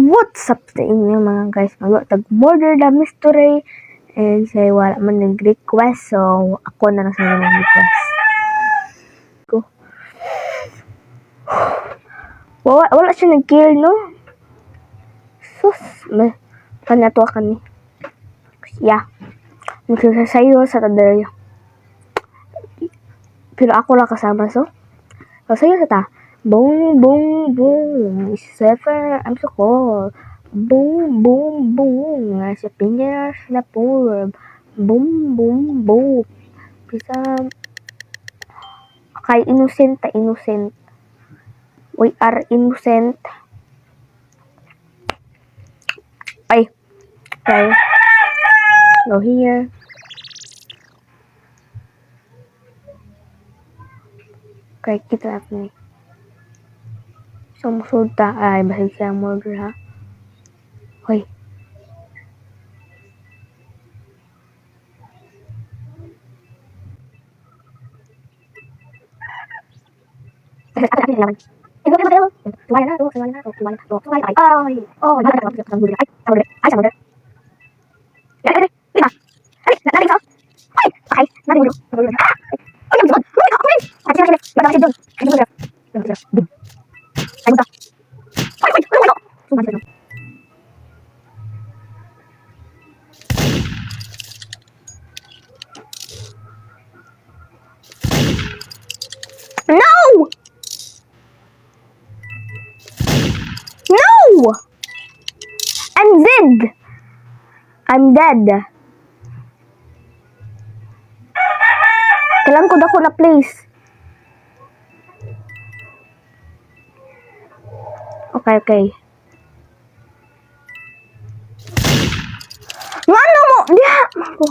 What's up sa inyo, mga guys? Mag tag Murder the Mystery and say wala man nag-request, so ako na lang sa nag-request. Ko. Wala, wala siya nag-kill, no? Sus, may kanatwa kani. Yeah. Magsasayo sa taday. Pero ako lang kasama, so. So, sayo sa ta. Boom, boom, boom. Sefer, I'm so cool. Boom, boom, boom. Sa fingers na poor. Boom, boom, boom. Bisa, kay innocent ta, innocent. We are innocent. Ay. Okay. Go here. Okay, kita natin eh. So, musulta. Ay, basig siya ang murder, ha? Hoy. No! No! I'm dead! I'm dead. Kailangan ko dako na place. Okay. Ngano mo? Diha! Ako.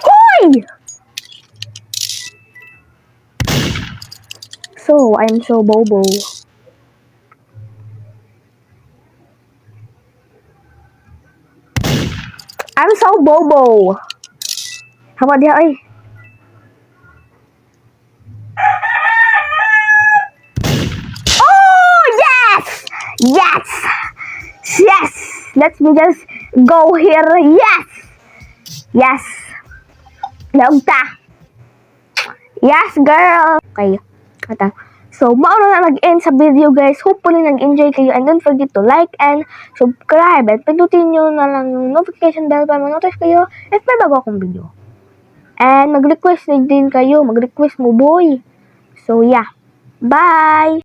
Hoy! So, I'm so bobo. I'm so bobo. Hawa diha ay. Oh, yes! Yes! Yes! Let me just go here. Yes! Yes! Laugta. Yes, girl! Okay. Ata. So, mao na nag-end sa video, guys. Hopefully, nag-enjoy kayo. And don't forget to like and subscribe. And pindutin nyo na lang yung notification bell para ma-notify kayo if may bago akong video. And mag-request na din kayo. Mag-request mo, boy. So, yeah. Bye!